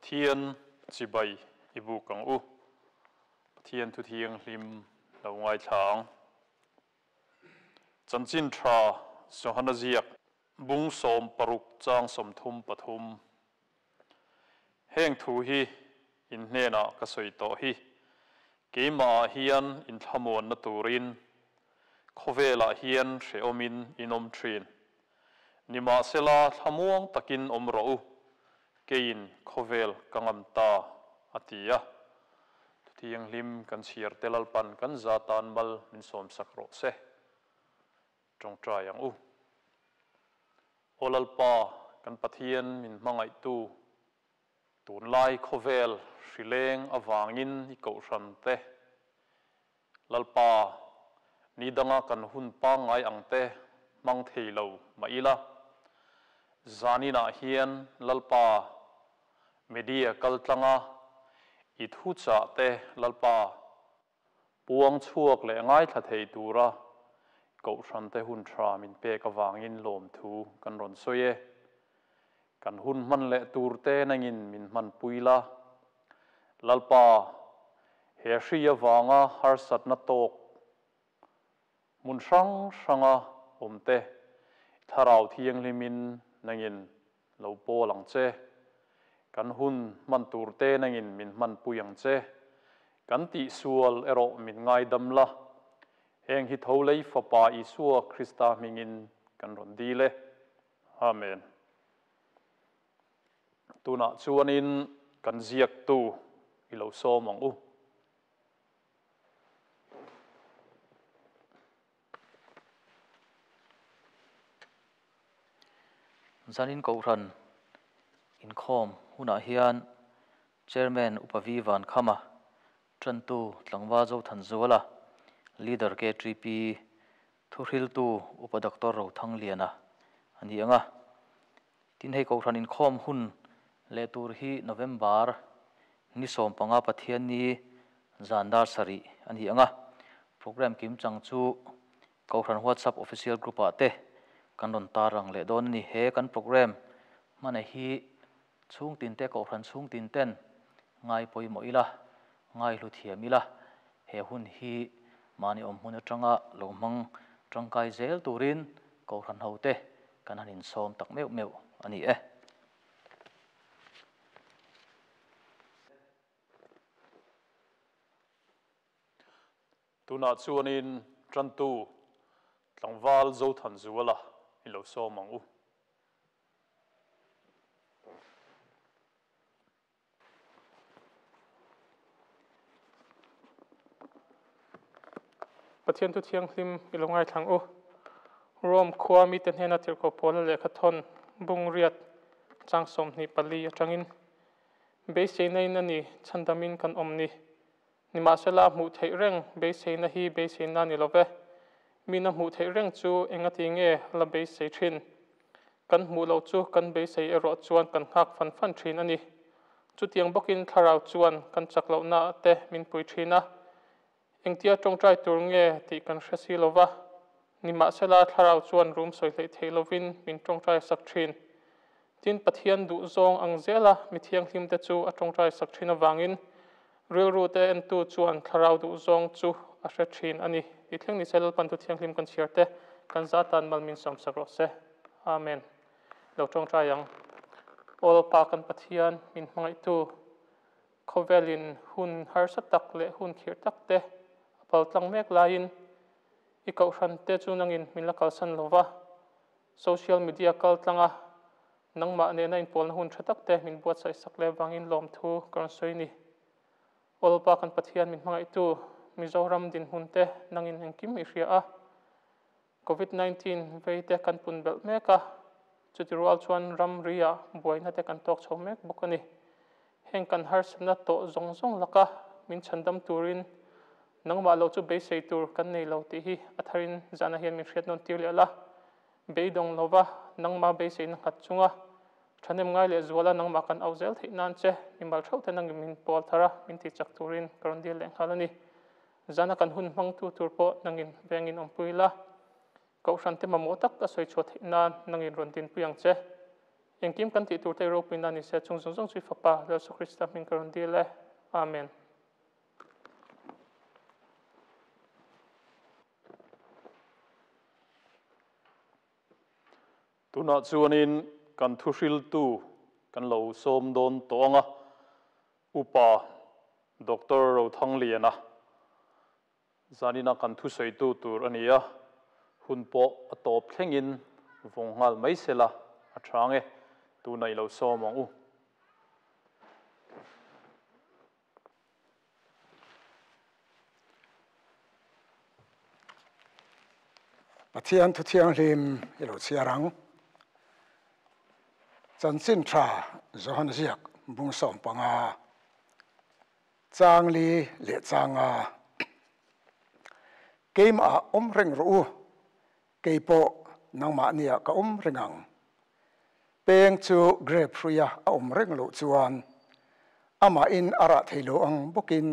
Pathian chibai i buk ang u. Pathian thu thianghlim lo ngaithla ang. Chanchin tha Johana ziak bung 16 chang 33. Heng thu hi in hnenah ka sawi tawh hi. Keimahah hian in thlamuanna turin khawvelah hian hrehawmin in awm thin. Nimahsela thlamuang takin awm rawh u, keiin khawvel ka ngam ta, a ti a. Thuthianghlim kan chhiar te Lalpan kan za tan mal min sawmsak rawh se. Tawngtai ang u. Aw Lalpa, kan Pathian min hmangaihtu, tunlai khawvel hrileng avangin i kohhran te, Lalpa, ni danga kan hun pangngai ang te hmang thei lo mah ila, zaninah hian Lalpa, media kaltlanga i thuchah te Lalpa, Puang chhuak leh ngaithla thei tura Kohhrante hun tha min pek avangin lawmthu kan rawn sawi e. Kan hun hman leh turte nangin min hmanpui la. Lalpa, he hri avanga harsatna tawk hmun hrang hranga awmte Thlarau Thianghlimin nangin lo pawl ang che. Kan hun hman tur te nangin min hmanpui ang che. Kan tihsual erawh min ngaidam la. Heng hi tho lei Fapa Isua Krista hmingin kan rawn dil e. Amen. Tunah chuanin kan ziaktu i lo sawm ang u. Zanin Kohhran inkhawm hunah hian Chairman Upa V Vankhama, Tantu Tlangval Zothanzuala, Leader KTP, Thuhriltu Upa Doctor Rothangliana a ni ang a. Tin hei Kohhran inkhawm hun leh tur hi November ni 15 Pathianni zan dar sarih a ni ang a. Programme kim chang chu Kohhran WhatsApp official group ah te kan rawn tar ang leh dawn a ni. He kan programme hmana hi chhung tin te Kohhran chhung tin ten ngai pawimawh ila, ngai hlu thiam ila, he hun hi mahni awm hmun atanga lo hmang tangkai zel turin Kohhran ho te kan han insawm tak meuh meuh a ni e. Tunah chuanin Tantu Tlangval Zothanzuala i lo sawm ang u. Pathian thu thianghlim i lo ngaithlang u. Rome khua mite hnena tirhkoh pawla lehkha thawn bung riat chang 24 atangin beiseina in a ni chhandamin kan awm ni. Nimahsela hmuh theih reng beiseina hi beiseina ni love. Mina hmuh theih reng chu engati nge la beisei thin. Kan hmuh lo chu kan beisei erawh chuan kan nghak fan fan thin a ni. Chutiang bawkin thlarau chuan kan chak lohna te min pui thin a. Engtia tawngtai tur nge tih kan hre si lova. Nimahsela thlarau chuan rum sawi hleih thei lovin min tawngtai sak thin. Tin Pathian duh zawng ang zela mi thianghlim te chu a tawngtai sak thin awangin rilru te entu chuan thlarau duh zawng chu a hre thin a ni. Ti thleng ni se Lalpan thu thianghlim kan chhiar te kan zatan mal min sawm sak rawh se. Amen. Lo tawngtai ang. Aw Lalpa kan Pathian min hmangaihtu khawvelin hun harsa tak leh hun khirh tak te a paltlang mek laiin i kohhran te chu nangin min la kalsan lova. Social media kaltlanga nangmah nena inpawlna hun tha tak te min buatsaih sak leh vangin lawm thu ka rawn sawi ni. Aw Lalpa kan Pathian min hmangaihtu Mizoram dinhmun te nangin engkim i hria a. COVID-19 vei te kan pun belh mek a. Chuti rual chuan ram ria buaina te kan tawk chho mek bawk a ni. Heng kan harsatna tawh zawng zawng laka min chhandam turin nangmah lo chu beisei tur kan nei lo tih hi a tharin zana hian min hriat nawn tir leh la. Beidawng lova nangma beiseina nghat chunga thanem ngai leh zuala nangmah kan au zel theih nan che mimal theuh te nangin min pawl thara min ti chak turin ka rawn dil leh nghal a ni. Zana kan hun hmang tu tur pawh nangin vengin awmpui la. Kohhran te mamawh tak a sawi chhuah theih nan nangin rawn din pui ang che. Engkim kan tih turte i ropuina ni se, chung zawng zawng chu i Fapa, Lal Jesuh Krista hming ka rawn dil e. Amen. Tunah chuanin kan thuhriltu kan lo sawm dawn tawh ang a, Upa Doctor Rothangliana zanina kan thusawitu tur a ni a, hun pawh a tawp thlengin vawng nghal mai sela a tha ang e, tunah i lo sawm ang u. Pathian thu thianghlim i lo chhiar ang. Chanchin tha Johan ziak bung 15 chang li leh chang nga. Keimah awm reng rawh u, kei pawh nangmahniah ka awm reng ang. Peng chu grape hruia a awm reng loh chuan amahin a rah thei lo ang bawkin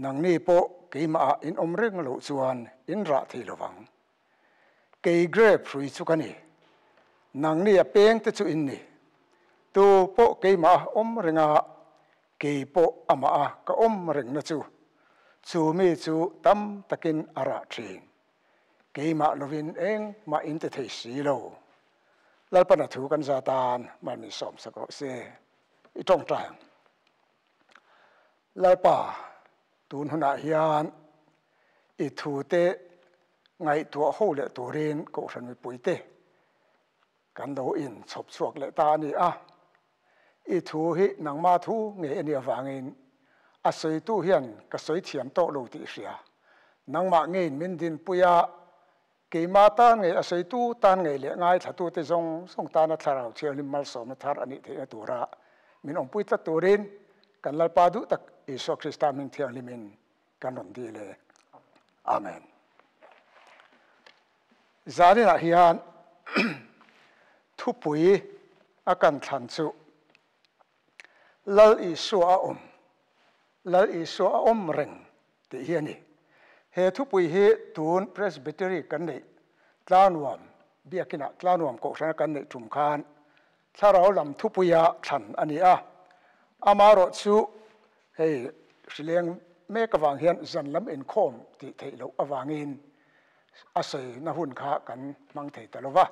nangni pawh keimahah in awm reng loh chuan in rah thei lo vang. Kei grape hrui chu ka ni, nangni a peng te chu in ni. Tu pawh keimah a awm renga kei pawh amah a ka awm rengna chu, chu mi chu tam takin a rah thin. Keimah lovin engmah in ti thei si lo. Lalpana thu kan za tan mal min sawm sak rawh se. I tawngtai ang. Lalpa, tun hunah hian i thu te ngaihtuah ho leh turin Kohhran mipuite kan lo in chhawp chhuak leh ta a ni a. I thu hi nangma thu nge a nih avangin a sawitu hian ka sawi thiam tawh lo tih hria. Nangmah ngeiin min dinpui a, keima tan ngei a sawitu tan ngei leh ngaithlatute zawng zawng tana thlarau thianghlim malsawmna thar a nih theihna tura min awmpui tlat turin kan Lalpa duh tak Isua Krista hming thianghlimin kan rawn dil e. Amen. Zaninah hian thupui a kan thlan chu Lal Isua a awm, Lal Isua a awm reng tih hi a ni. He thupui hi tun Presbytery kan neih Tlanuam, Biakinah Tlanuam Kohhrana kan neih tum khan thlarau lam thupuia thlan a ni a. Amaherawh chu hei hrileng mek avang hian zan lam inkhawm tih theih loh avangin a sawina hun kha kan hmang thei ta lo va.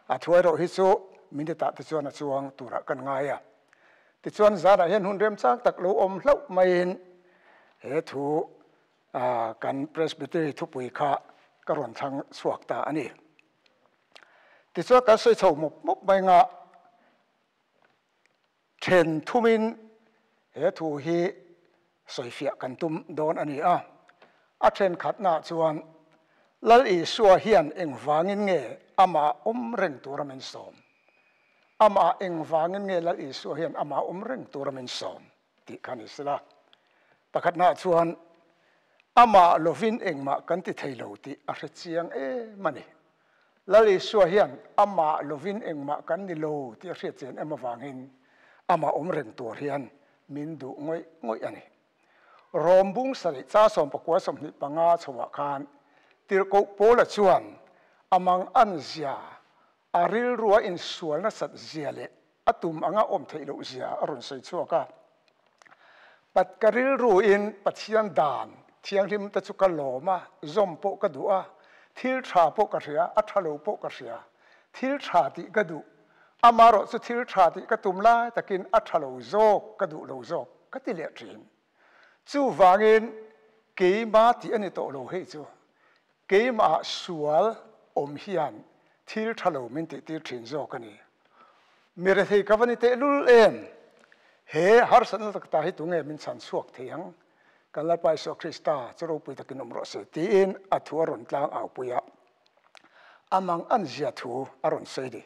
A thu erawh hi chu minute ah te chuan a chuang turah kan ngai a. Tichuan zanah hian hun remchang tak lo awm hlauh maiin he thu kan Presbytery thupui kha ka rawn thlang chhuak ta a ni. Tichuan kan sawi chho mup mup mai nga then thumin he thu hi sawifiah kan tum dawn a ni a. A thenkhatnaah chuan Lal Isua hian engvangin nge amah awm reng tura min sawm? Amah engvangin nge Lal Isua hian amah awm reng tura min sawm tih kha ni sela. Pakhatnaah chuan amah lovin engmah kan ti thei lo tih a hre chiang em a ni. Lal Isua hian amah lovin engmah kan ni lo tih a hriat chian em avangin amah awm reng tur hian min duh ngawih ngawih a ni. Rom bung sarih cha 19 25 chhoah khan Tirhkoh Paula chuan a mang an zia, a rilrua insual nasat zia leh a tum anga awm theih loh zia a rawn sawi chhuak a. Pat ka rilruin Pathian dan thianghlim te chu ka lawm a, zawm pawh ka duh a, thil tha pawh ka hria, a tha lo pawh ka hria, thil tha tih ka duh, amaherawh chu thil tha tih ka tum lai takin a tha lo zawk, ka duh lo zawk ka ti leh thin. Chuvangin keima tih a ni tawh lo hei chu, keimah sual awm hian thil tha lo min tih tir thin zawk a ni. Mi rethei ka va ni tehlul em? He harsatna tak ta hi tunge min chhan chhuak thei ang? Kan Lalpa Isua Krista chu ropui takin awm rawh se tiin a thu a rawn tlang au pui a. A mang an zia thu a rawn sawi ni.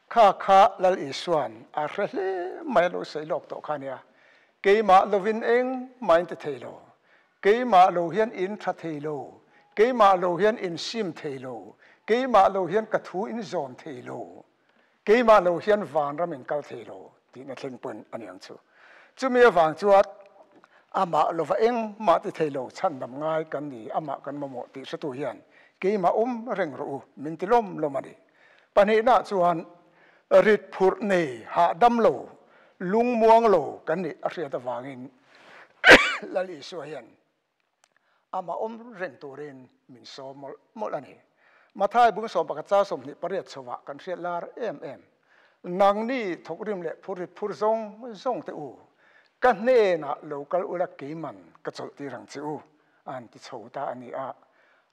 Kha kha Lal Isua'n a hre hle mai a lo sawi lawk tawh kha nia. Keimah lovin engmah in ti thei lo. Keimah lo hian in tha thei lo. Keimah lo hian in sim thei lo. Keimah lo hian ka thu in zawm thei lo. Keimah lo hian vanram in kal thei lo tihna thleng pawn a ni ang chu. Chumi avang chuan amah lova engmah ti thei lo chhandam ngai kan ni, amah kan mamawh tih hretu hian keimah awm reng rawh u min ti lawm lawm a ni. Pahnihnaah chuan. Rit phurh nei hahdam lo, lungmuang lo kan nih a hriat avangin Lal Isua hian amah awm reng turin min sawm mawlh mawlh a ni. Mathai bung 11 chang 28 chhovah kan hriat lar em em. Nangni thawkrim leh phur rit phur zawng zawng teh u, ka hnenah lo kal ula keiman ka chawlh tir ang che u, an ti chho ta a ni a.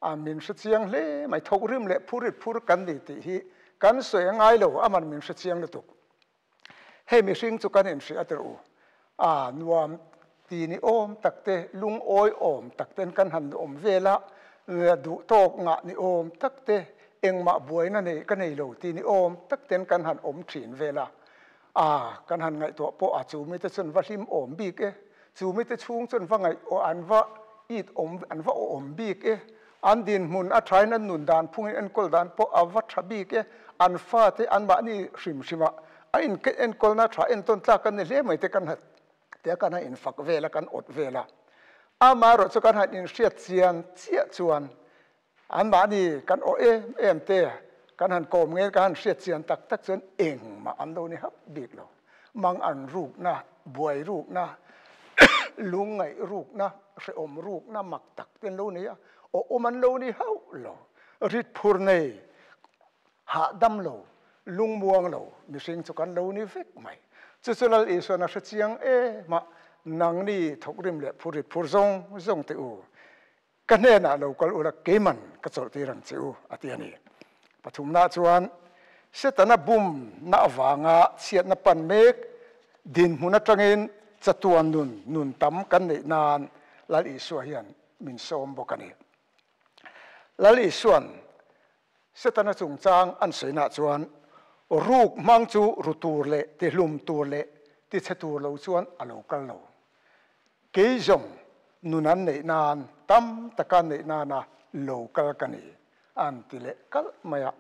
A min hre chiang hle mai, thawkrim leh phur rit phur kan ni tih hi kan sawi a ngai lo, aman min hre chiang lutuk. Hei mihring chu kan inhria a tirh u, a nuam ti ni awm tak te, lungawi awm tak ten kan han awm vel a, duh tawk ngah ni awm tak te, engmah buaina nei ka nei lo ti ni awm tak ten kan han awm thin vel a, a kan han ngaihtuah pawh a chu mite chuan va hlim awm bik e, chu mite chhung chuan va ngaih an va it awm an va awm bik e, an dinhmun a thain an nun dan phungin enkawl dan pawh a va tha bik e, an fate anmahni hrim hrimah a in enkawlna tha entawn tlak kan ni hle mai te kan ha tia kan han infak vel a kan awt vel a, amaherawh chu kan han inhriat chian chiah chuan anmahni kan awh em em te kan han kawm nge kan han hriat chian tak tak chuan engmah an lo ni hauh bik lo, mang an rukna, buai rukna, lungngaih rukna, hrehawm rukna mak tak te an lo nei a, awhawm an lo ni hauh lo, rit phur nei hahdam lo, lungmuang lo mihring chu kan lo ni vek mai. Chu chu Lal Isuan a hre chiang em a, nangni thawkrim leh phur rit phur zawng zawng teh u, ka hnenah lo kal ula keiman ka chawlh tir ang che u, a ti a ni. Pathumna chuan Setana bumna avanga chhiatna pan mek dinhmun atangin chatuan nun nun tam kan neih nan Lal Isua hian min sawm bawk a ni. Lal Isuan Setana chungchang an sawinah chuan ruk hmang chu ru tur leh tihlum tur leh tichhe tur lo chuan a lo kal lo. Kei zawng nun an neih nan tam taka neih nana lo kal ka ni, an ti leh kalh mai a.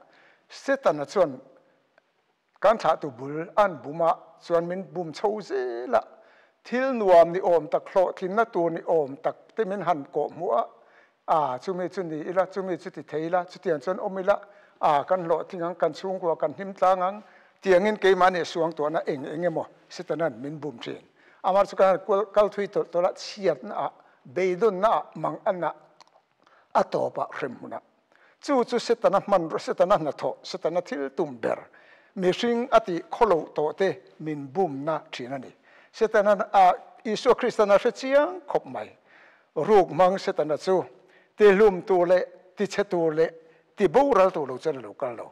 Setana chuan kan thlahtu bul an bum a, chuan min bum chho zel a. Thil nuam ni awm tak, hlawhtlinna tur ni awm tak te min han kawh hmuh a, a chumi chu ni ila, chumi chu ti thei ila, chutiang chuan awm ila, a kan hlawhtling ang, kan chhungkua kan hlim tlang ang, tiangin keimahni suangtuahna eng eng emaw Setana'n min bum thin. Amah chu kan han kal thui tawlh tawlh a, chhiatna ah, beidawnna ah, mangan ah, a tawp ah hrem hmun ah. Chu chu Setana hmanrua, Setana hnathawh, Setana thil tum ber, mihring a tih khawloh tawh te min bumna thin a ni. Setana a, Isua Kristan a hre chiang khawp mai. Ruk hmang Setana chu ti hlum tur leh ti chhe tur leh ti boral tur lo chuan a lo kal lo.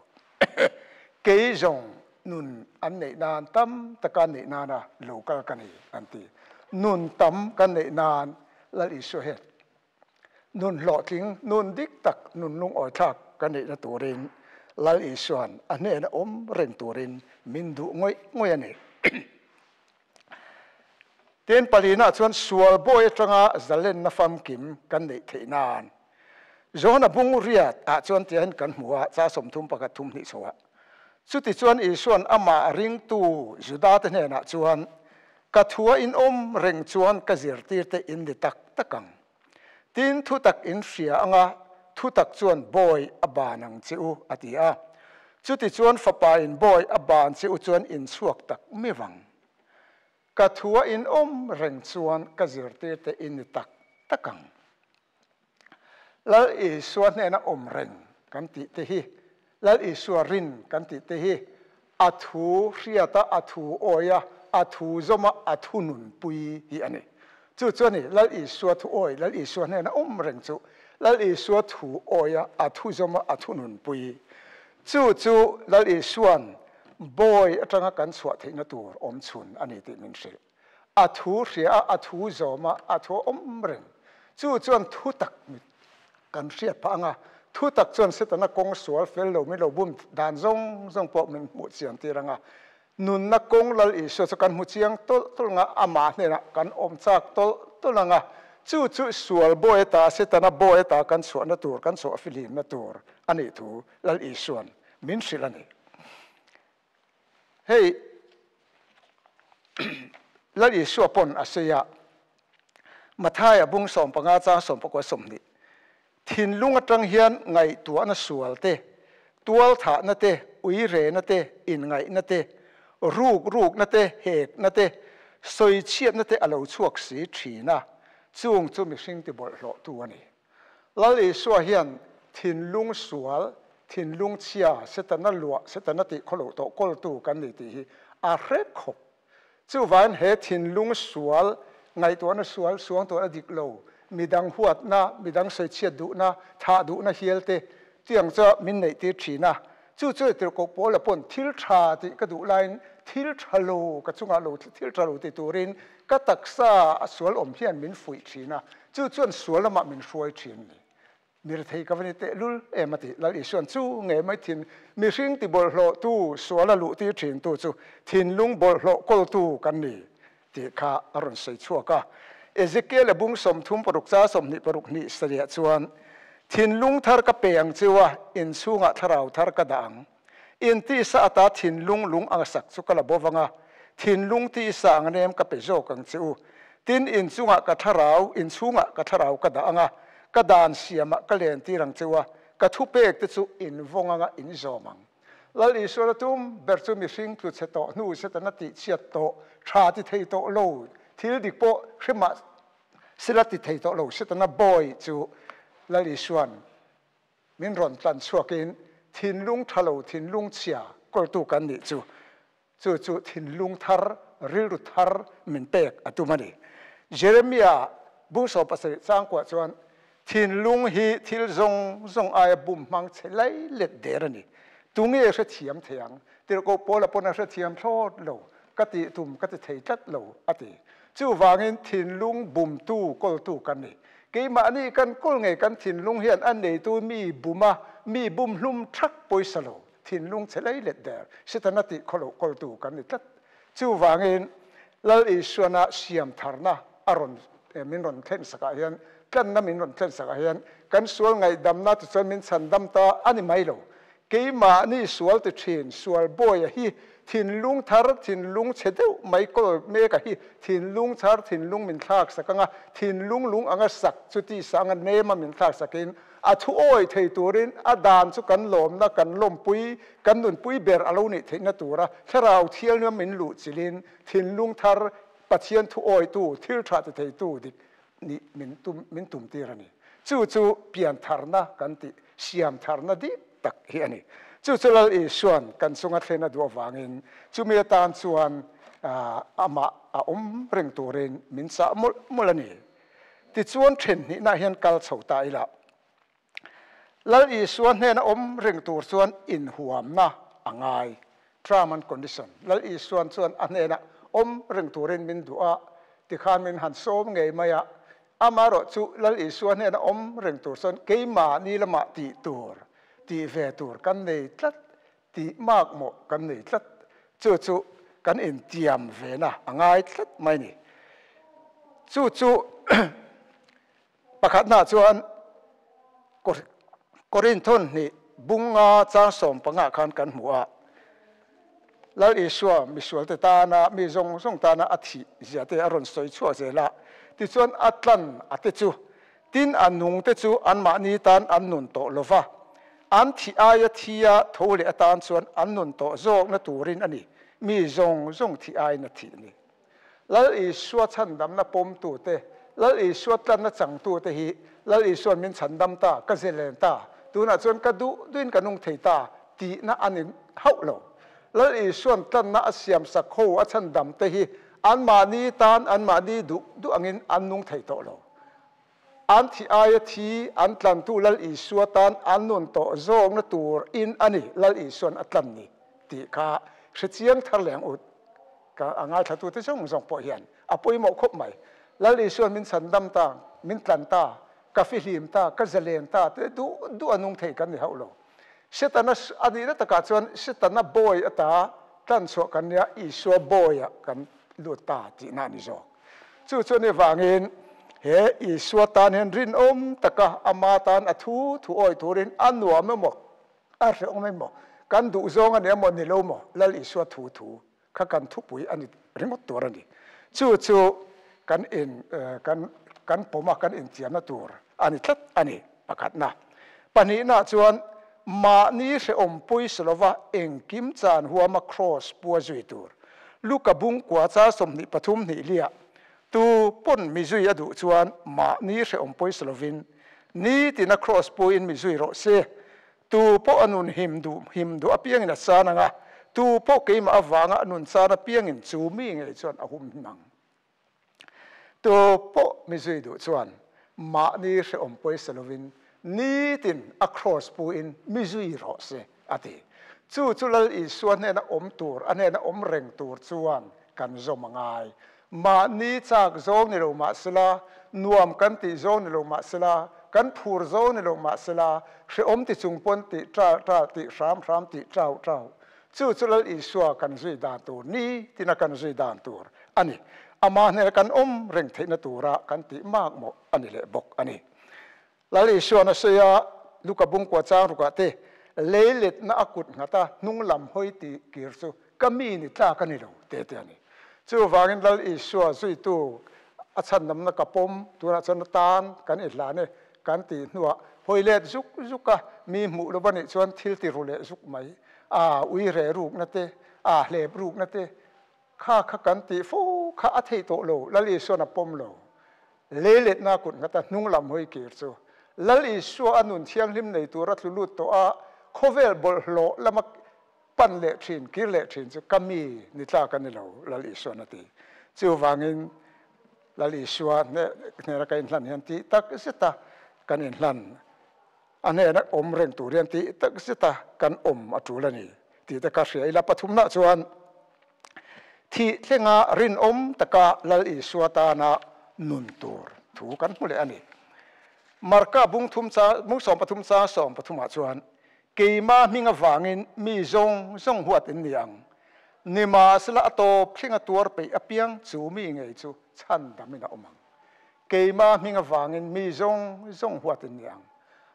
Kei zawng nun an neih nan tam taka neih nana lo kal ka ni an ti. Nun tam kan neih nan Lal Isua hian nun hlawhtling, nun dik tak, nun lungawithlak ka neihna turin Lal Isua'n a hnena awm reng turin min duh ngawih ngawih a ni. Tin, palina chuan sual bawi atanga zalenna famkim kan neih theih nan Johana bung riat ah chuan tiahin kan hmu a, cha 31 32 chho ah. Chuti chuan Isua'n amah ringtu Juda te hnenah chuan, Ka thua in awm reng chuan ka zirtir te in ni tak tak ang. Tin, thutak in hria anga thutak chuan bawi a ban ang che u, a ti a. Chuti chuan fapa in bawi a ban che u chuan in chhuak tak mi vang. Ka thua in awm reng chuan ka zirtir te in ni tak tak ang. Lal Isua hnena awm reng kan tih te hi, Lal Isua rin kan tih te hi a thu hriata, a thu awia, a thu zawma, a thu nunpui hi a ni. Chu chu a ni, Lal Isua thu awi, Lal Isua hnena awm reng chu Lal Isua thu awia, a thu zawma, a thu nunpui. Chu chu Lal Isua'n bawi atanga kan chhuah theihna tur awm chhun a ni tih min hrilh. A thu hria a, a thu zawm a, a thu awm reng. Chu chuan thu tak kan hriat phah ang a, thu tak chuan Setana kawng sual fel lo min lo bum dan zawng zawng pawh min hmuh chian tir ang a. Nunna kawng Lal Isua chu kan hmu chiang tawlh tawlh ang a, amah hnenah kan awm chak tawlh tawlh ang a. Chu chu sual bawi ata, Setana bawi ata kan chhuahna tur, kan chhuah fihlimna tur a nih thu Lal Isua'n min hrilh a ni. Hei Lal Isua pawn a sawi a, Mathaia bung 15 chang 19 20, Thinlung atang hian ngaihtuahna sual te, tualthahna te, Uirena te, inngaihna te, ruk rukna te, hekna te, sawichhiatna te a lo chhuak si thin a, chung chu mihring tibawlhhlawhtu a ni. Lal Isua hian thinlung sual, thinlung chhia, Setana luah, Setana tih khawloh tawh kawltu kan ni tih hi a hre khawp. Chuvain he thinlung sual, ngaihtuahna sual, suangtuahna dik lo, midang huatna, midang sawichhiat duhna, thah duhna hial te tiang chu min neih tir thin a. Chu chu tirhkoh Paula pawn thil tha tih ka duh laiin thil tha lo ka chungah lo thil tha lo ti turin ka taksa a sual awm hian min fuih thin a, chu chuan sual lamah min hruai thin a ni. Mirthei ka va ni tehlul em a ti. Lal Isuan chu ngei mai thin mihring ti bawlhhlawhtu suala luh tir thintu chu thinlung bawlhhlawh kawltu kan ni tih kha a rawn sawi chhuak a. Ezekiel-a bung 36 cha 26 hnih sariah chuan, Thinlung thar ka pe ang cheu a, inchhungah thlarau thar ka dah ang. In tisa ata thinlung lung anga sak chu ka la bo vang a, thinlung tisa anga nem ka pe zawk ang che u. Tin, inchungah ka thlarau, inchhungah ka thlarau ka dah ang a, ka dan siamah ka len tir ang che u a, ka thupek te chu in vawng anga in zawm ang. Lal Isuala tum ber chu mihring tlu chhe tawh hnu Setana tih chhiat tawh, tha ti thei tawh lo, thil dik pawh hre mah sela ti thei tawh lo Setana bawi chu Lal Isua'n min rawn tlan chhuakin thinlung tha lo, thinlung chhia kawltu kan nih chu, chu chu thinlung thar, rilru thar min pek a tum a ni. Jeremia bung 17 changkuah chuan thinlung hi thil zawng zawng aia bum hmang che lai let der a ni. Tunge hrethiam thei ang? Tirhkoh Paula pawn a hrethiam thlawt lo, ka tih tum ka ti thei tlat lo a ti. Chuvangin thinlung bumtu kawltu kan ni. Keimahni kan kawl ngei kan thinlung hian a neitu mi buma mi bum hlum thak pawisa lo, thinlung che lei let der, Setana tih khawloh kawltu kan ni tlat. Chuvangin Lal Isuana siam tharna a rawn min rawn thlen sakah hian, tlanna min rawn thlen sakah hian kan sual ngaihdamna tichuan min chhandam ta a ni mai lo. Keimahni sual ti thin, sual bawia hi thinlung thar, thinlung chhe deuh mai kawl meka hi thinlung thar, thinlung min thlak sak anga, thinlung lung anga sak chu tisa anga nema min thlak sakin a thu awi thei turin a dan chu kan lawmna, kan lawmpui, kan nunpui ber a lo nih theihna tura thlarau thialna min luh chilhin thinlung thar, Pathian thu awitu, thil tha ti theitu dik nih min tum min tum tir a ni. Chu chu pian tharna kan tih siam tharna dik tak hi a ni. Chu chu Lal Isuan kan chunga thlen a duh avangin chumi atan chuan amah a awm reng turin min chah mawlh mawlh a ni. Tichuan then hnihna hian kal chho ta ila. Lal Isua hnena awm reng tur chuan inhuamna a ngai, term and condition. Lal Isuan chuan a hnena awm reng turin min duh a, tikhan min han sawm ngei mai a. Amaherawh chu Lal Isua hnena awm reng tur chuan keimahni lamah tih tur, tih ve tur kan nei tlat, tih makmawh kan nei tlat. Chu chu kan intiam vena a ngai tlat mai ni. Chu chu Pakhatnaah chuan Korinthon hnih bunga chang 15 khan kan hmu a, Lal Isua misualte tana, mi zawng zawng tana a thih zia te a rawn sawi chhuah zel a, tichuan a tlan a te chu, tin a nung te chu anmahni tan an nun tawh lo va, an thih aia thia tho leh atan chuan an nun tawh zawkna turin a ni, mi zawng zawng thih aiin a thih a ni. Lal Isua chhandamna pawmtute, Lal Isua tlanna changtute hi Lal Isua'n min chhandam ta, ka zelen ta, tunah chuan ka duh duhin ka nung thei ta tihna a ni hauh lo. Lal Isua'n tlanna a siamsak ho a chhandamte hi anmahni tan anmahni duh duh angin an nung thei tawh lo. An thi aia thi an tlantu Lal Isua tan an nun tawh zawkna tur in a ni Lal Isua'n a tlan ni tih kha hrechiang thar leng ut ka a ngaithlatute zawng zawng pawh hian a pawimawh khawp mai. Lal Isua'n min chhandam ta, min tlan ta, ka fihlim ta, ka zalen ta te duh duh a nung thei kan ni hauh lo. Setana a nihna takah chuan Setana bawi ata tlan chhuah kan nia Isua bawiah kan lut ta tihna a ni zawk. Chu chu ni vangin he Isua tan hian rinawm taka ama tan a thu thu awi turin a nuam emaw a hrehawm emaw kan duh zawng a ni emaw ni lo maw Lal Isua thu thu kha kan thupui a ni ringawt tur a ni. Chu chu kan in kan kan pawma kan intiamna tur a ni tlat a ni pakhatna. Pahnihna chuan Mahni hrehawm pawisa lova engkim chan huama kraws pua zui tur. Luka bung kua char 23 hnih liah tu pawn mi zui a duh chuan mahni hrehawm pawisa lovin nitina kraws puin mi zui rawh se. Tu pawh a nun him duh him duh apiangin a chan ang a, tu pawh keimah avanga a nun chan apiangin chu mi ngei chuan a hum him ang. Tu pawh mi zui duh chuan mahni hrehawm pawisa lovin nitin a kraws puin mi zui rawh se, a ti. Chu chu Lal Isua hnena awm tur, a hnena awm reng tur chuan kan zawm a ngai. Mahni chak zawng ni lo mah sela, nuam kan tih zawng ni lo mah sela, kan phur zawng ni lo mah sela, hrehawm ti chung pawn tih ṭal ṭal, tih hram hram, tih ṭau ṭau. Chu chu Lal Isua kan zui dan tur, nitina kan zui dan tur a ni. Amah hnena kan awm reng theihna tura kan tih mak mawh a ni leh bawk a ni. Lal Isuan a sawi a, Luka bungkua chang rukah te, Leiletna a kut nghat a, hnung lam hawi tih kir chu ka mi ni tlak a ni lo, te te a ni. Chuvangin Lal Isua zuitu a chhandamna ka pawm, tunah chuan atan kan i hlan e kan tih hnuah hawi let zuk zuk a, mi hmuh lo va nih chuan thil ti ru leh zuk mai, a ui reh rukna te, a hlep rukna te, kha kha kan tih fo kha a theih tawh lo, Lal Isuan a pawm lo. Leiletna kut nghata hnung lam hawi kir chu Lal Isua a nun thianghlim nei tura tlu lut tawh a, khawvel bawlhhlawh lama pan leh thin, kir leh thin chu ka mi ni tlak a ni lo, Lal Isuan a ti. Chuvangin Lal Isua hnena ka inhlan hian tih tak zeta kan inhlan, a hnena awm reng tur hian tih tak zeta kan awm a tul a ni tih te ka hria ila. Pathumna chuan thih thlenga rinawm taka Lal Isua tana nun tur thu kan hmu leh a ni. Marka bung thum cha, bung 13 cha 13 ah chuan Keima hming avangin mi zawng zawng huat in ni ang. Nimahsela a tawp thlenga tuar peih apiang chu mi ngei chu chhan damin a awm ang. Keima hming avangin mi zawng zawng huat in ni ang.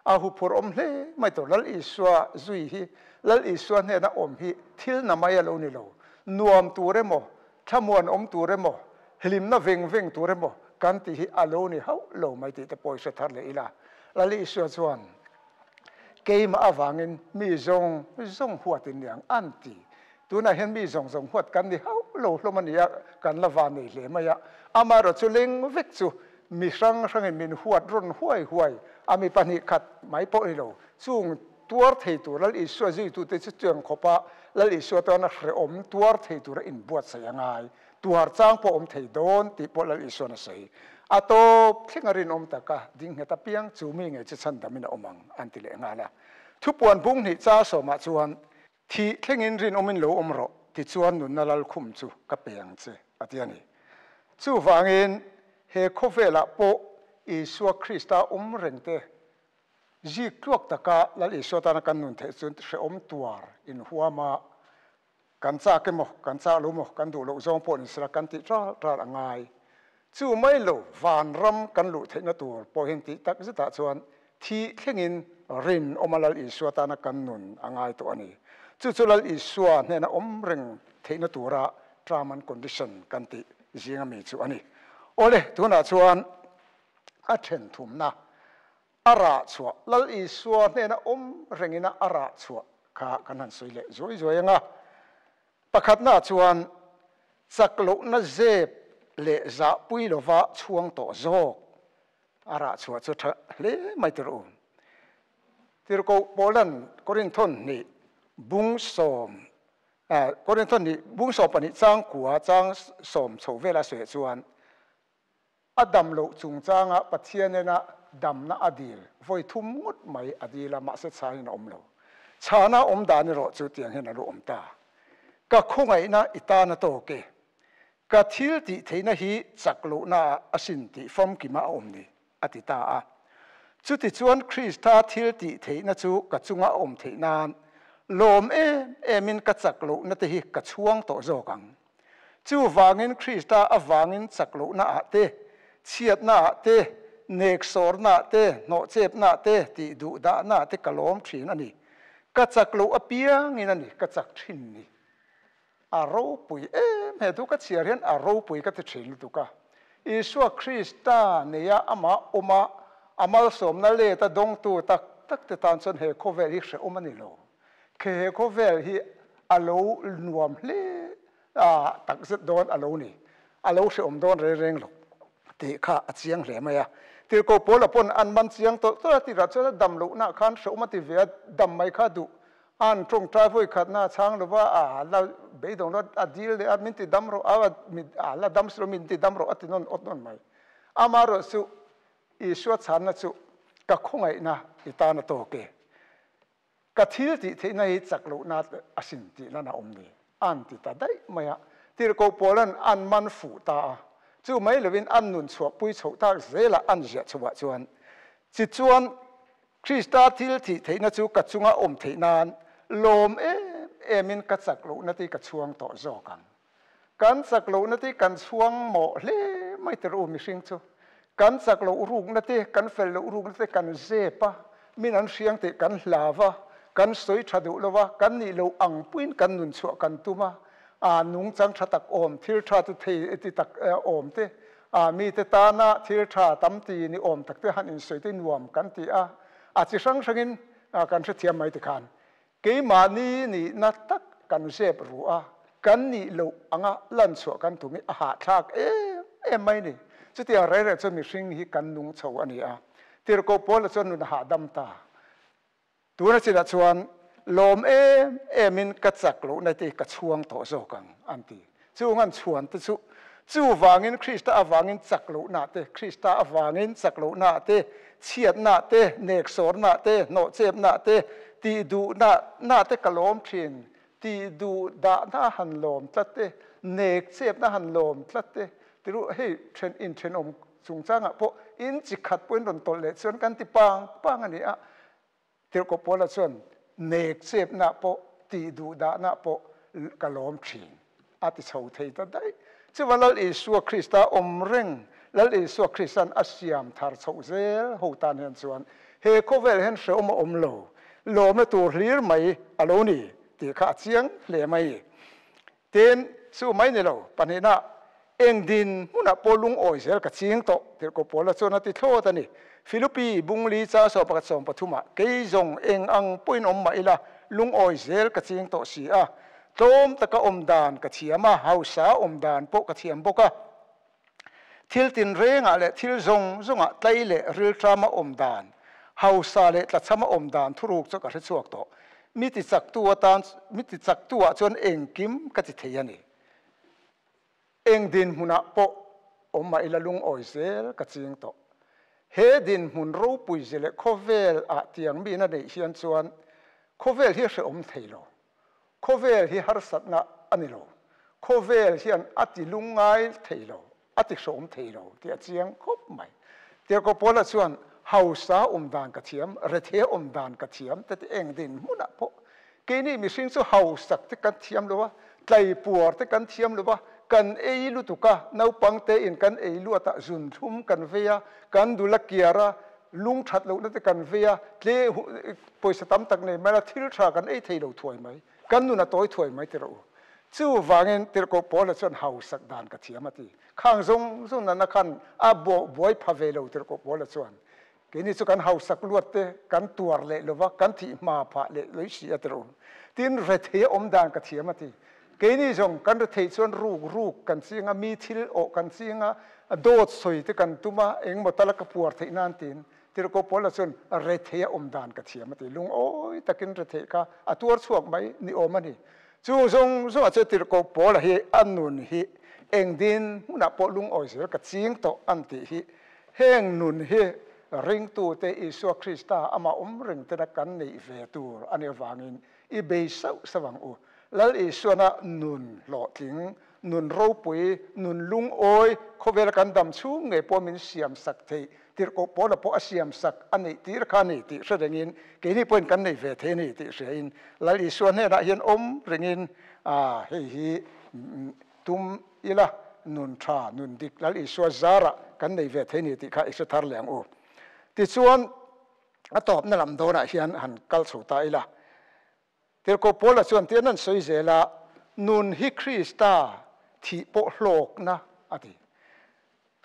A huphurh awm hle mai tur. Lal Isua zui hi, Lal Isua hnena awm hi thil na mai a lo ni lo. Nuam tur emaw, thlamuan awm tur emaw, hlimna veng veng tur emaw kan tih hi a lo ni hauh lo mai tih te pawh i hre thar leh ila. Lal Isua chuan keimah avangin mi zawng zawng huat in ni ang an ti. Tunah hian mi zawng zawng huat kan ni hauh lo hlawm a ni a, kan la van nei hle mai a. Amaherawh chu leng vek chu mi hrang hrangin min huat rawn huai huai a, mi pahnih khat mai pawh ni lo. Chung tuar thei tur Lal Isua zuitute chu chuang khawpa Lal Isua tana hrehawm tuar thei tura inbuatsaih a ngai. Tuar chang pawh awm thei dawn tih pawh Lal Isuan a sawi. A tawp thleng a rinawm taka ding nghet apiang chu mi ngei chu chhandamin a awm ang an ti leh nghal a. Thupuan bung hnih cha sawmah chuan Thih thlengin rinawmin lo awm rawh tichuan nunna lalkhum chu ka pe ang che a ti a ni. Chuvangin he khawvelah pawh Isua Krista awm reng te zik tluak taka Lal Isua tana kan nun theih chuan hrehawm tuar inhuam a, kan chak emaw, kan chak lo emaw, kan duh loh zawng pawh ni sela kan tih ral ral a ngai. Chu mai lo vanram kan luh theihna tur pawh hian tih tak zetah chuan thih thlengin rinawma Lal Isua tana kan nun a ngai tawh a ni. Chu chu Lal Isua hnena awm reng theihna tura term and condition kan tih zinga mi chu a ni. Awle, tunah chuan a then thumna a rah chhuah, Lal Isua hnena awm rengina a rah chhuah kha kan han sawi leh zuai zuai ang a. Pakhatna chuan chak lohna zep leh zahpui lova chhuang tawh zawk a rah chhuah chu tha hle mai tur u. Tirhkoh Paulan Korinthon hnih bung sawm Korinthon hnih bung 12 chang kua chang sawm chho vela sawiah chuan A dam loh chungchanga Pathian ena damna a dil vawi thum ngawt mai a dil a, mahse chhanin a awm lo. Chhana awm dan erawh chu tiang hian a lo awm ta. Ka khawngaihna i tan a tawk e. Ka thil tih theihna hi chak lohna ah a sin tih famkima a awm ni, a ti ta a. Chutichuan Krista thil tih theihna chu ka chunga a awm theih nan lawm em emin ka chak lohna te hi ka chhuang tawh zawk ang. Chuvangin Krista avangin chak lohna ah te, chhiatna ah te, nek sawrna ah te, hnawhchepna ah te, tih duh dahna ah te ka lawm thin a ni. Ka chak loh apiangin a ni, ka chak thin ni. A ropui em he thu ka chhiar hian a ropui ka ti thin lutuk a. Isua Krista neia amah awma a malsawmna let a dawngtu tak. tak tak te tan chuan he khawvel hi hrehawm a ni lo. Khe he khawvel hi a lo nuam hle a takzet dawn a lo ni. A lo hrehawm dawn reng reng lo tih kha a chiang hle mai a. Tirhkoh Paula pawn an man chiang tawlh tawlh a tirah chuan a dam lohna khan hrehawm a ti ve a, dam mai kha duh An tawngtai vawi khatna a chhang lova, a la beidawng lo, a dil leh a, min ti dam rawh, a la dam si lo, min ti dam rawh a ti nawn awt nawn mai. Amaherawhchu Isua chhanna chu ka khawngaihna i tan a tawk e, ka thil tih theihna hi chak lohna a sin tih lan a awm ni, an ti ta daih mai a. Tirhkoh Paula'n an man fuh ta a, chu mai lovin an nun chhuahpui chhoh tak zelah an ziah chhoah chuan, Tichuan, Krista thil thih theihna chu ka chunga awm theih nan lawm em emin ka chak lohna te ka chhuang tawh zawk ang. Kan chak lohna te kan chhuang mawh hle mai tir u mihring chu. Kan chak loh rukna te, kan fel loh rukna te kan zep a, min an hriang tih kan hlau a, kan sawi tha duh lo a, kan nih loh ang puiin kan nun chhuah kan tum a, a nungchang tha tak awm, thil tha ti thei ti tak awm te, A mite tana thil tha tam ti ni awm tak te han insawi te nuam kan ti a, a chi hrang hrangin kan hrethiam mai tikhan keimahni nihna tak kan zep ru a, kan nih loh anga lan chhuah kan tum hi a hahthlak em em mai ni. Chutiang reng reng chuan mihring hi kan nung chho a ni a, tirhkoh Paula chuan nun a hahdam ta. Tuna chinah chuan lawm em emin ka chak lohna te ka chhuang tawh zawk ang, an ti. Chung an chhuan te chu chuvangin Krista avangin chak lohna te, Krista avangin chak lohna te, chhiatna te, neksawrna te, hnawhchepna te, tih duhna na te ka lawm thin, tih duh dahna han lawm tlat te, nekchepna han lawm tlat te, tiru hei then inthenawm chungchangah pawh in chi khat pawhin rawn tawlh leh chuan kan ti pang pang a ni a, Tirhkoh Paula chuan nek chepna pawh tih duh dahna pawh ka lawm thin a ti chho thei ta daih. Chuva Lal Isua Krista awm reng, Lal Isua Krista'n a siam thar chhoh zel ho tan hian chuan he khawvel hian hrehawm a awm lo, lawmna tur hlir mai a lo ni tih kha a chiang hle mai. Tin, chu mai ni lo, pahnihna, eng din hmunah pawh lungawi zel ka ching tawh, Tirhkoh Paula chuan a ti thlawt a ni. Philippi bungli chang sawm pakhat sawm pathumah, Kei zawng eng ang pawhin awm mah ila, lungawi zel ka ching tawh si a. Tlawm taka awm dan ka thiam a, hausa awm dan pawh ka thiam bawk a. Thil tinrengah leh thil zawng zawngah tlai leh rilṭama awm dan, hausa leh tlachhama awm dan thuruk chu ka hre chhuak tawh. Mi ti chaktu atan, mi ti chaktuah chuan engkim ka ti thei a ni. Eng dinhmunah pawh awm mah ila lungawi zel ka ching tawh. He dinhmun ropui zi leh khawvel ah tiang mi na neih hian chuan khawvel hi hrehawm thei lo. Khawvel hi harsatna a ni lo. Khawvel hian a ti lungngai thei lo, a ti hrawm thei lo tih a chiang khawp mai. Tirhkoh Paula chuan, Hausa awm dan ka thiam, rethei awm dan ka thiam te ti eng din hmunah pawh keini mihring chu hausak te kan thiam lo a, tlaipuar te kan thiam lo a, kan ei lutuk a, naupang tein kan ei luat a, zun thlum kan vei a, kan dul a kiar a, Lung that lohna te kan vei a, tle pawisa tam tak nei mai la thil tha kan ei thei lo thuai mai, kan nun a tawi thuai mai ti rawh u. Chuvangin Tirhkoh Paula chuan hausak dan ka thiam a ti. Khang zawng zawng nana khan a buai pha ve lo Tirhkoh Paula chuan. Keini chu kan hausak luat te kan tuar leh lova kan thih hma phah leh lawih si a ti rawh u. Tin, rethei a awm dan ka thiam a ti. Keini zawng kan rethei chuan ruk ruk kan ching a, mi thil awh kan ching a, dawt sawi te kan tum a, engmaw tala ka puar theih nan tiin Tirhkoh Paula chuan rethei a awm dan ka thiam a ti. Lungawi takin rethei kha a tuar chhuak mai ni awm a ni. Chu zawng zawngah chuan Tirhkoh Paula hi a nun hi eng din hmunah pawh lungawi zel ka ching tawh an tih hi heng nun hi ringtute Isua Krista amah awm reng tena kan neih ve tur a nih avangin I bei sauh sauh ang u. Lal Isuana nun hlawhtling, nun ropui, nun lungawi, khawvela kan dam chhung ngei pawh min siam sak theih, tirhkoh pawla pawh a siam sak a neih tir kha a ni tih hre rengin, keini pawhin kan nei ve thei a ni tih hriain Lal Isua hnenah hian awm rengin, a hei hi tum ila, nun tha, nun dik Lal Isua zarah kan nei ve thei a ni tih kha i hre thar leh ang u. Tichuan. A tawpna lam dawnah hian han kal chho ta ila. Tirhkoh Paula chuan tian an sawi zel a, Nun hi Krista thih pawh hlawkna a ti.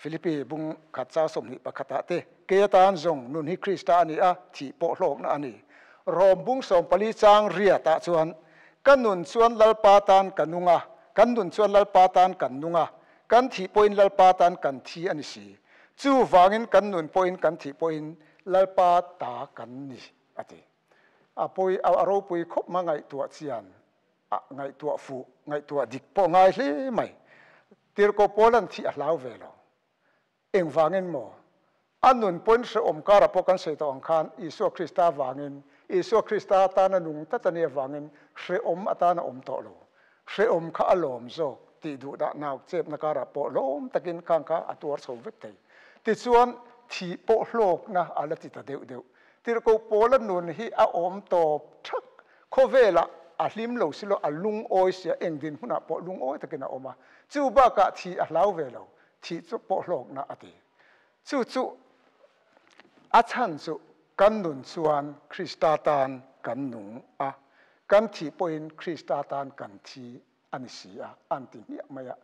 Philippi bung khat chang 21 ah te, Kei atan zawng nun hi Krista a ni a, thih pawh hlawkna a ni. Rom bung 14 chang riat ah chuan, Ka nun chuan Lalpa tan ka nung a, kan nun chuan Lalpa tan kan nung a, kan thih pawhin Lalpa tan kan thi a ni si. Chuvangin kan nun pawhin kan thih pawhin Lalpa ta kan ni, a ti. A pawi a ropui khawp ma ngaihtuah chian a ngaihtuah fuh, ngaihtuah dik pawh ngai hle mai. Tirhkoh Paula'n thih a hlau ve lo. Engvangin maw? A nun pawhin hrehawm karah pawh kan sawi tawh ang khan Isua Krista vangin, Isua Krista atana nung tlat a nih avangin hrehawm atana awm tawh lo. Hrehawm kha a lawm zawk tih duh dah nauk chepna karah pawh lawm takin khang kha a tuar chho vek thei. Tichuan, thih pawh hlawkna a la ti ta deuh deuh. Tirhkoh Paula nun hi a awm tawp thak. Khawvelah a hlim lo silo, a lungawi sia, eng dinhmunah pawh lungawi takin a awm a. Chu bakah thih a hlau ve lo, thih chu pawh hlawkna a ti. Chu chu a chhan chu kan nun chuan Krista tan kan nung a, kan thih pawhin Krista tan kan thi a ni si a, an ti hmiah mai a.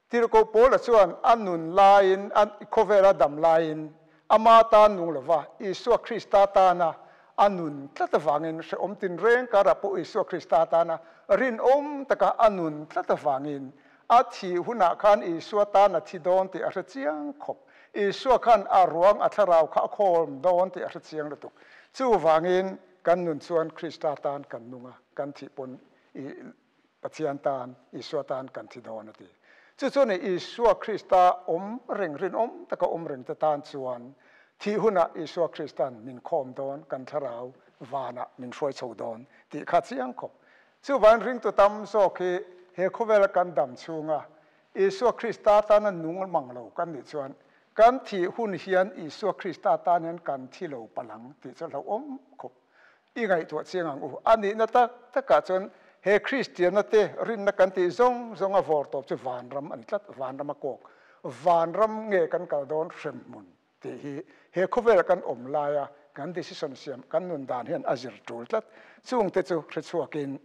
Tirhkoh Paula chuan a nun laiin, a khawvela dam laiin, ama tan nung lova Isua Krista tana a nun tlat avangin hrehawm tinreng karah pawh Isua Krista tana rinawm taka a nun tlat avangin a thih hunah khan Isua tan a thi dawn tih a hre chiang khawp. Isua khan a ruang a thlarau kha a khawm dawn tih a hre chiang lutuk. Chuvangin kan nun chuan Krista tan kan nung a, kan thih pawn i Pathian tan, Isua tan kan thi dawn a ti. Chu chuan Isua Krista awm reng, rinawm taka awm reng te tan chuan thih hunah Isua Krista'n min khawm dawn, kan thlarau vanah min hruai chho dawn tih kha chiang khawp. Chuvangin ringtu tam zawk hi he khawvela kan dam chhunga Isua Krista tana nung mang lo kan nih chuan kan thih hun hian Isua Krista tan hian kan thi lo palang tih chu hlauhawm khawp. I ngaihtuah chiang ang u. A nihna tak takah chuan he Kristianna te rinna kan tih zawng zawnga vawr tawp chu vanram a ni tlat, vanram a kawk. Vanram nge kan kal dawn hremhmun tih hi he khawvela kan awm laia kan decision siam kan nun dan hian a zir tul tlat. Chungte chu hre chhuakin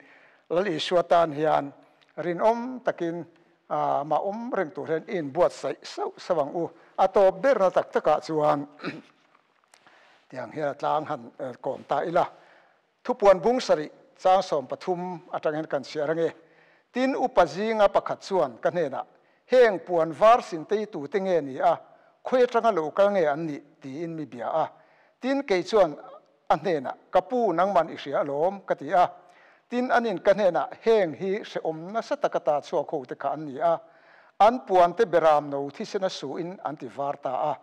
Lal Isua tan hian rinawm takin mah awm reng tur hian i inbuatsaih sauh sauh ang u. A tawp berna tak takah chuan Tiang hian a tlang han kawm ta ila. Thupuan bung sarih chang 13 atang hian kan chhiar ange. Tin, upa zinga pakhat chuan ka hnenah, Heng puan var sin tei tute nge ni a, khawi atanga lo kal nge an nih? tiin mi bia a. Tin, kei chuan a hnenah, Ka pu, nangman i hria alawm, ka ti a. Tin, anin ka hnenah, Heng hi hrehawm nasa taka ta chhuak ho te kha an ni a, an puante beram no thisena suhin an ti var ta a.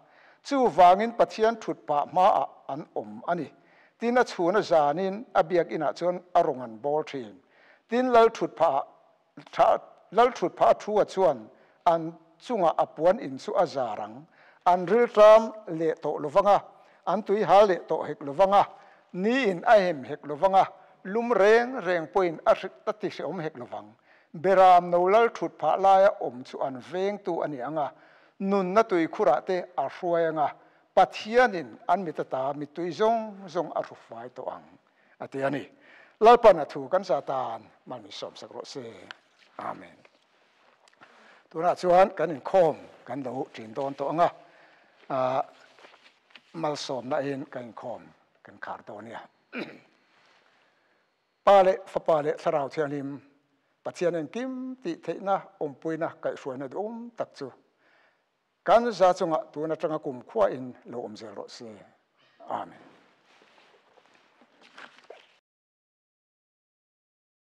Chuvangin Pathian thut pah hmaah an awm a ni. Tin, a chhuna zanin a biakinah chuan a rawn an bawl thin. Tin, lal thut phah lal thut phah a thu-a chuan an chungah a puan in chu a zar ang. An rilṭam leh tawh lo vang a, an tui hal leh tawh hek lo vang a, niin a hem hek lo vang a, lum reng reng pawhin a a ti hrehawm hek lo vang. Beram no lal thut phah laia awm chu an vengtu a ni ang a, Nunna tuikhurah te a hruai anga Pathianin an mit ata mittui zawng zawng a hrufai tawh ang, a ti a ni. Lalpan a thu kan za tan mal min sawmsak rawh se. Amen. Tunah chuan kan inkhawm kan lo ṭin dawn tawh anga, malsawmna in kan inkhawm kan khar dawn nia. Pa leh Fapa leh Thlarau Thianghlim, Pathian engkim tih theihna, awmpuina, kaihhruaina duhawm tak chu kan za chungah tun atanga kumkhua in lo awm zel rawh se. Amen.